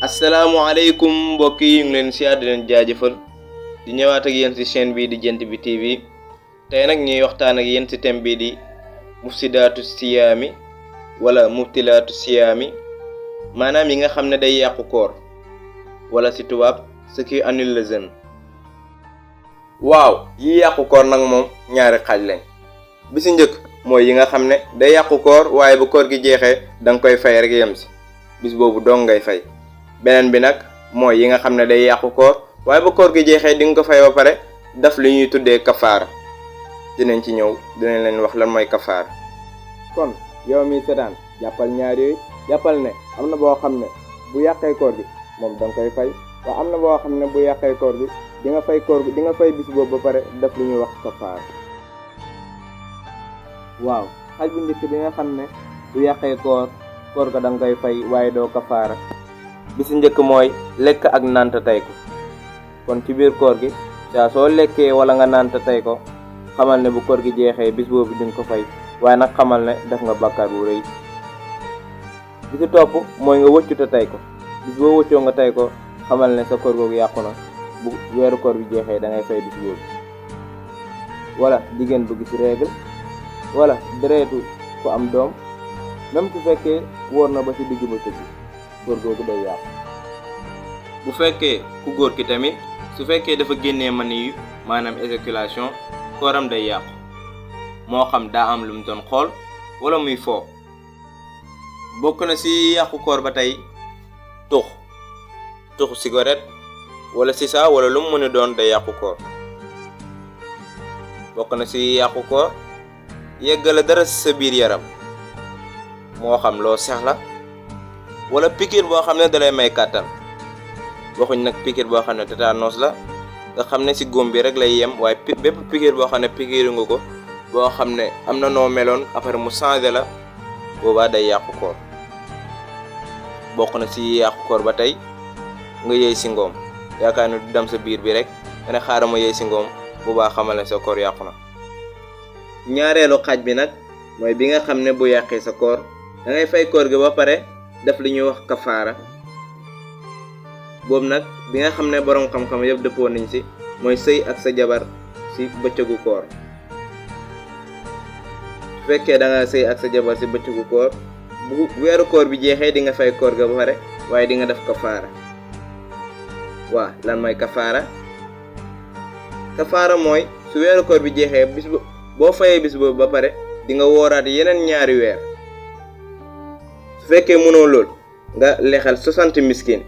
asalaamaaleykum mbokk yi ñu ngi leen siyaar di leen jaajëfal di ñëwaat ak yéen ci chaîne bii di Jent Bi TV tey nag ñuy waxtaan ak yéen ci thème bii di mufsidaatu siyaami wala mubtilaatu siyaami maanaam yi nga xam ne day yàqu koor wala ci tubaab ce qui annule le jeûne. waaw yi yàqu koor nag moom ñaari xaaj lañ bi ci njëkk mooy yi nga xam ne day yàqu koor waaye bu koor gi jeexee da nga koy fay rek yem ci bis boobu dong ngay fay. beneen bi nag mooy yi nga xam ne day yàqu koor waaye ba koor gi jeexee di nga ko fay ba pare daf li ñuy tuddee kafaara dinañ ci ñëw dinañ leen wax lan mooy kafaara. kon yow mi seetaan jàppal ñaar yooyu jàppal ne am na boo xam ne bu yàqee koor gi moom da nga koy fay waaye am na boo xam ne bu yàqee koor gi di nga fay koor gi di nga fay bis boobu ba pare daf li ñuy wax kafaara. waaw xaj bu njëkk bi nga xam ne bu yàqee koor ga da nga koy fay waaye doo kafaara. bi ci njëkk mooy lekk ak naan te tey ko kon ci biir koor gi saa soo lekkee wala nga naan te tey ko xamal ne bu koor gi jeexee bis boobu di nga ko fay waaye nag xamal ne def nga bàkkaar bu rëy. bi ci topp mooy nga wëccu te tey ko bis boo wëccoo nga tey ko xamal ne sa koor googu yàqu na bu weeru koor bi jeexee da ngay fay bis boobu. wala jigéen bu gis règle wala deretu ku am doom même su fekkee wóor na ba ci digg ba tëdd koor googu day yàqu. bu fekkee ku góor ki tamit su fekkee dafa génnee mani yu maanaam éjaculation kooram day yàqu moo xam daa am lu mu doon xool wala muy foo. bokk na ci yàqu koor ba tey tux cigarette wala sisa wala lu mu mën a doon day yàqu koor. bokk na ci yàqu koor yeggale dara ci sa biir yaram moo xam loo soxla wala piqûre boo xam ne dalay may kàttan waxuñ nag piqûre boo xam ne tétanos la nga xam ne ci góom bi rek lay yem waaye bépp piqûre boo xam ne piqûre nga ko boo xam ne am na noo meloon après mu changé la boobaa day yàqu koor. bokk na ci yàqu koor ba tey nga yëy ci ngoom yaakaar ne du dem sa biir bi rek nga ne xaaral ma yëy ci ngoom boobaa xamal ne sa koor yàqu na. ñaareelu xaaj bi nag mooy bi nga xam ne bu yàqee sa koor da ngay fay koor gi ba pare def li ñuy wax kafaara boobu nag bi nga xam ne boroom xam-xam yëpp dëppoo nañ ci mooy sëy ak sa jabar ci bëccëgu koor. su fekkee da nga sëy ak sa jabar ci bëccëgu koor bu weeru koor bi jeexee di nga fay koor ga ba pare waaye di nga def kafaara. waa lan mooy kafaara mooy su weeru koor bi jeexee boo fayee bis boobu ba pare di nga wooraat yeneen ñaari weer. su fekkee mënoo lool nga lexal 60 miskin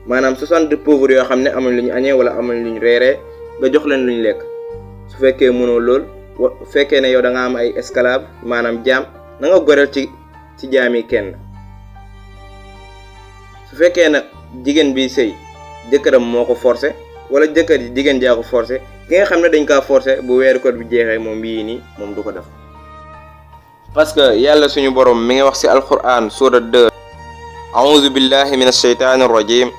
maanaam 60 pauvres yoo xam ne amuñ lu ñu añee wala amuñ lu ñu reeree nga jox leen lu ñu lekk. su fekkee mënoo lool fekkee ne yow da nga am ay esclave maanaam jaam na nga goreel ci jaam yi kenn. su fekkee nag jigéen bi sëy jëkkëram moo ko forcé wala jëkkër ji jigéen jaa ko forcé ki nga xam ne dañ kaa forcé bu weeru koor bi jeexee moom yii nii moom du ko def. parce que yàlla suñu borom mi ngi wax ci alquran surat 2 a'udhu billahi minash shaytanir rajim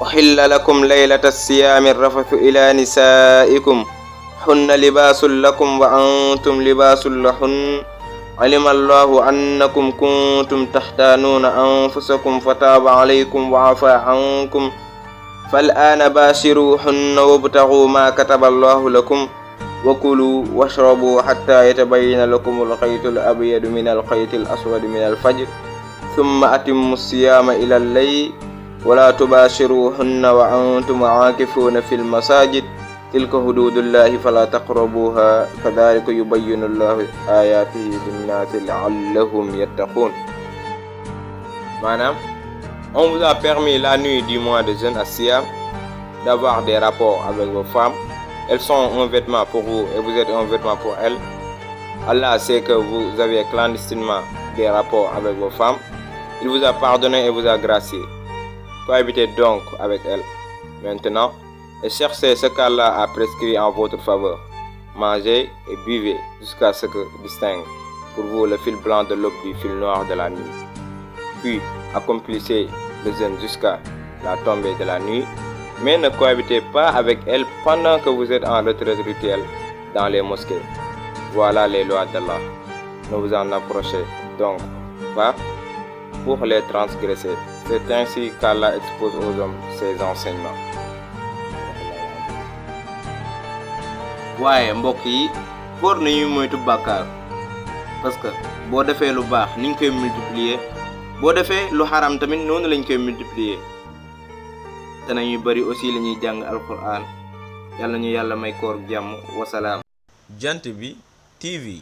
uhilla lakum laylata siyaami rafathu ila nisaikum hunna libaasun lakum wa antum libaasun lahun alima allahu annakum kuntum taxtaanuuna anfusakum fataaba alaykum wa afa ankum fal'aana baashiruhunna wabtaghuu maa kataba allahu lakum wa kulu washrabu hatta yatabayyana lakum al-khaytu al-abyadu min al-khayti al-aswadi min al-fajr thumma atimmu as-siyama ila al-layl wa la tubashiruhunna wa antum aakifuna fil masajid tilka hududullahi fala taqrabuha kadhalika yubayyinu Allahu ayatihi lin-nasi la'allahum yattaqun. maanaam on vous a permis la nuit du mois de jeûne as-siyam d'avoir des rapports avec vos femmes. Elles sont un vêtement pour vous et vous êtes un vêtement pour elles. Allah sait que vous avez clandestinement des rapports avec vos femmes. Il vous a pardonné et vous a gracié. Cohabitez donc avec elles maintenant et cherchez ce qu'Allah a prescrit en votre faveur. Mangez et buvez jusqu'à ce que distingue pour vous le fil blanc de l'aube du fil noir de la nuit. Puis accomplissez le jeûne jusqu'à la tombée de la nuit. Mais ne cohabitez pas avec elle pendant que vous êtes en retraite rituelle dans les mosquées. Voilà les lois d'Allah. Ne vous en approchez donc pas pour les transgresser. C'est ainsi qu'Allah expose aux hommes ses enseignements. waaye mbokk yi war nañuy moytu bàkkaar parce que boo defee lu baax ni ñu koy multiplier boo defee lu xaram tamit noonu lañ koy multiplier te nañuy bari aussi la ñuy jàng alquran yàlla ñu yàlla may koor jàmm wasalaam. Jant bi TV